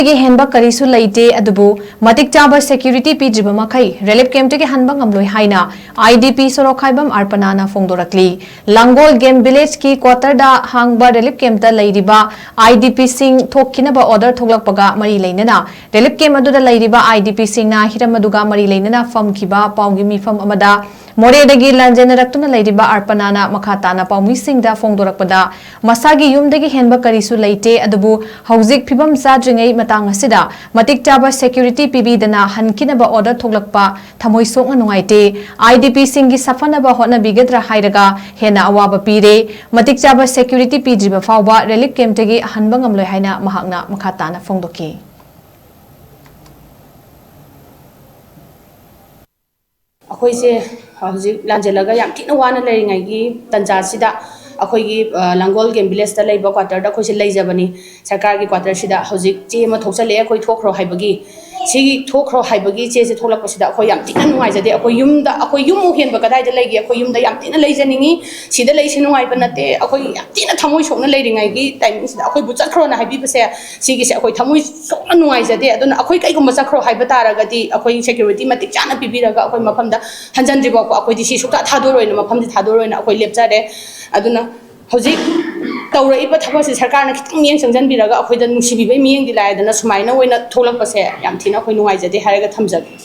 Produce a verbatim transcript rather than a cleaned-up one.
ꯒꯤ ꯍꯦꯟꯕ ꯀꯔꯤꯁꯨ ꯂꯩꯇꯦ, ꯑꯗꯨꯕꯨ ꯃꯇꯤꯛ ꯆꯥꯕ ꯁꯦꯀ꯭ꯌꯨꯔꯤꯇꯤ ꯄꯤꯗ꯭ꯔꯤꯕ ꯃꯈꯩ ꯔꯤꯂꯤꯐ ꯀꯦꯝꯞꯇꯒꯤ ꯍꯟꯕ ꯉꯝꯂꯣꯏ ꯍꯥꯏꯅ I D P Sorokhaibam ꯑꯔꯄꯅꯥꯅ ꯐꯣꯡꯗꯣꯔꯛꯂꯤ꯫ Langol game ꯚꯤꯂꯦꯖꯀꯤ ꯀ꯭ꯋꯥꯇꯔꯗ ꯍꯥꯡꯕ ꯔꯤꯂꯤꯐ ꯀꯦꯝꯞꯇ ꯂꯩꯔꯤꯕ ꯑꯥꯏ ꯗꯤ ꯄꯤꯁꯤꯡ ꯊꯣꯛꯈꯤꯅꯕ ꯑꯣꯔꯗꯔ ꯊꯣꯛꯂꯛꯄꯒ ꯃꯔꯤ ꯂꯩꯅꯅ ꯔꯤꯂꯤꯐ ꯀꯦꯝꯞ ꯑꯗꯨꯗ ꯂꯩꯔꯤꯕ ꯑꯥꯏ ꯗꯤ ꯄꯤꯁꯤꯡꯅ ꯍꯤꯔꯝ ꯑꯗꯨꯒ ꯃꯔꯤ ꯂꯩꯅꯅ ꯐꯝꯈꯤꯕ ꯄꯥꯎꯒꯤ ꯃꯤꯐꯝ ꯑꯃꯗ ꯃꯣꯔꯦꯗꯒꯤ ꯂꯥꯟꯖꯦꯟꯅꯔꯛꯇꯨꯅ ꯂꯩꯔꯤꯕ ꯑꯔꯄꯅꯥꯅ ꯃꯈꯥ ꯇꯥꯅ ꯄꯥꯎꯃꯤꯁꯤꯡꯗ ꯐꯣꯡꯗꯣꯔꯛꯄꯗ, ꯃꯁꯥꯒꯤ ꯌꯨꯝꯗꯒꯤ ꯍꯦꯟꯕ ꯀꯔꯤꯁꯨ ꯂꯩꯇꯦ, ꯑꯗꯨꯕꯨ ꯍꯧꯖꯤꯛ ꯐꯤꯕꯝ ꯆꯥꯗ꯭ꯔꯤꯉꯩ ꯃꯇꯥꯡ ꯑꯁꯤꯗ ꯃꯇꯤꯛ ꯆꯥꯕ ꯁꯦꯀ꯭ꯌꯨꯔꯤꯇꯤ ꯄꯤꯕꯤꯗꯅ ꯍꯟꯈꯤꯅꯕ ꯑꯣꯔꯗꯔ ꯊꯣꯛꯂꯛꯄ ꯊꯃꯣꯏ ꯁꯣꯛꯅ ꯅꯨꯡꯉꯥꯏꯇꯦ꯫ ꯑꯥꯏ ꯗꯤ ꯄꯤꯁꯤꯡꯒꯤ ꯁꯥꯐꯅꯕ ꯍꯣꯠꯅꯕꯤꯒꯗ꯭ꯔꯥ ꯍꯥꯏꯔꯒ ꯍꯦꯟꯅ ꯑꯋꯥꯕ ꯄꯤꯔꯦ꯫ ꯃꯇꯤꯛ ꯆꯥꯕ ꯁꯦꯀ꯭ꯌꯨꯔꯤꯇꯤ ꯄꯤꯗ꯭ꯔꯤꯕ ꯐꯥꯎꯕ ꯔꯤꯂꯤꯐ ꯀꯦꯝꯞꯇꯒꯤ ꯍꯟꯕ ꯉꯝꯂꯣꯏ ꯍꯥꯏꯅ ꯃꯍꯥꯛꯅ ꯃꯈꯥ ꯇꯥꯅ ꯐꯣꯡꯗꯣꯛꯈꯤ꯫ ꯑꯩꯈꯣꯏꯁꯦ ꯍꯧꯖꯤꯛ ꯂꯥꯟꯖꯦꯜꯂꯒ ꯌꯥꯝ ꯊꯤꯅ ꯋꯥꯅ ꯂꯩꯔꯤꯉꯩꯒꯤ ꯇꯥꯟꯖꯥꯁꯤꯗ ꯑꯩꯈꯣꯏꯒꯤ, ꯑ, ꯂꯥꯡꯒꯣꯜ ꯒꯦꯝ ꯚꯤꯂꯦꯖꯇ ꯂꯩꯕ ꯀ꯭ꯋꯥꯇꯔꯗ ꯑꯩꯈꯣꯏꯁꯦ ꯂꯩꯖꯕꯅꯤ꯫ ꯁꯔꯀꯥꯔꯒꯤ ꯀ꯭ꯋꯥꯇꯔꯁꯤꯗ ꯍꯧꯖꯤꯛ ꯆꯦ ꯑꯃ ꯊꯣꯛꯆꯜꯂꯛꯑꯦ ꯑꯩꯈꯣꯏ ꯊꯣꯛꯈ꯭ꯔꯣ ꯍꯥꯏꯕꯒꯤ꯫ ꯁꯤꯒꯤ ꯊꯣꯛꯈ꯭ꯔꯣ ꯍꯥꯏꯕꯒꯤ ꯆꯦꯁꯦ ꯊꯣꯛꯂꯛꯄꯁꯤꯗ ꯑꯩꯈꯣꯏ ꯌꯥꯝ ꯊꯤꯅ ꯅꯨꯡꯉꯥꯏꯖꯗꯦ꯫ ꯑꯩꯈꯣꯏ ꯌꯨꯝꯗ, ꯑꯩꯈꯣꯏ ꯌꯨꯝꯃꯨꯛ ꯍꯦꯟꯕ ꯀꯗꯥꯏꯗ ꯂꯩꯒꯦ? ꯑꯩꯈꯣꯏ ꯌꯨꯝꯗ ꯌꯥꯝ ꯊꯤꯅ ꯂꯩꯖꯅꯤꯡꯉꯤ꯫ ꯁꯤꯗ ꯂꯩꯁꯦ ꯅꯨꯡꯉꯥꯏꯕ ꯅꯠꯇꯦ꯫ ꯑꯩꯈꯣꯏ ꯌꯥꯝ ꯊꯤꯅ ꯊꯃꯣꯏ ꯁꯣꯛꯅ ꯂꯩꯔꯤꯉꯩꯒꯤ ꯇꯥꯏꯃꯤꯡꯁꯤꯗ ꯑꯩꯈꯣꯏꯕꯨ ꯆꯠꯈ꯭ꯔꯣꯅ ꯍꯥꯏꯕꯤꯕꯁꯦ, ꯁꯤꯒꯤꯁꯦ ꯑꯩꯈꯣꯏ ꯊꯃꯣꯏ ꯁꯣꯛꯅ ꯅꯨꯡꯉꯥꯏꯖꯗꯦ꯫ ꯑꯗꯨꯅ ꯑꯩꯈꯣꯏ ꯀꯩꯒꯨꯝꯕ ꯆꯠꯈ꯭ꯔꯣ ꯍꯥꯏꯕ ꯇꯥꯔꯒꯗꯤ ꯑꯩꯈꯣꯏ ꯁꯦꯀ꯭ꯌꯨꯔꯤꯇꯤ ꯃꯇꯤꯛ ꯆꯥꯅ ꯄꯤꯕꯤꯔꯒ ꯑꯩꯈꯣꯏ ꯃꯐꯝꯗ ꯍꯟꯖꯟꯗ꯭ꯔꯤ ꯐꯥꯎꯕ ꯑꯩꯈꯣꯏꯗꯤ ꯁꯤ ꯁꯨꯛꯊꯥ ꯊꯥꯗꯣꯔꯣꯏꯅ, ꯃꯐꯝꯁꯤ ꯊꯥꯗꯣꯔꯣꯏꯅ ꯑꯩꯈꯣꯏ ꯂꯦꯞꯆꯔꯦ꯫ ꯑꯗꯨꯅ ꯍꯧꯖꯤꯛ ꯇꯧꯔꯛꯏꯕ ꯊꯕꯛꯁꯤ ꯁꯔꯀꯥꯔꯅ ꯈꯤꯇꯪ ꯃꯤꯠꯌꯦꯡ ꯆꯪꯁꯤꯟꯕꯤꯔꯒ ꯑꯩꯈꯣꯏꯗ ꯅꯨꯡꯁꯤꯕꯤꯕꯩ ꯃꯤꯠꯌꯦꯡꯗꯤ ꯂꯥꯛꯑꯦꯗꯅ, ꯁꯨꯃꯥꯏꯅ ꯑꯣꯏꯅ ꯊꯣꯛꯂꯛꯄꯁꯦ ꯌꯥꯝ ꯊꯤꯅ ꯑꯩꯈꯣꯏ ꯅꯨꯡꯉꯥꯏꯖꯗꯦ ꯍꯥꯏꯔꯒ ꯊꯝꯖꯒꯦ꯫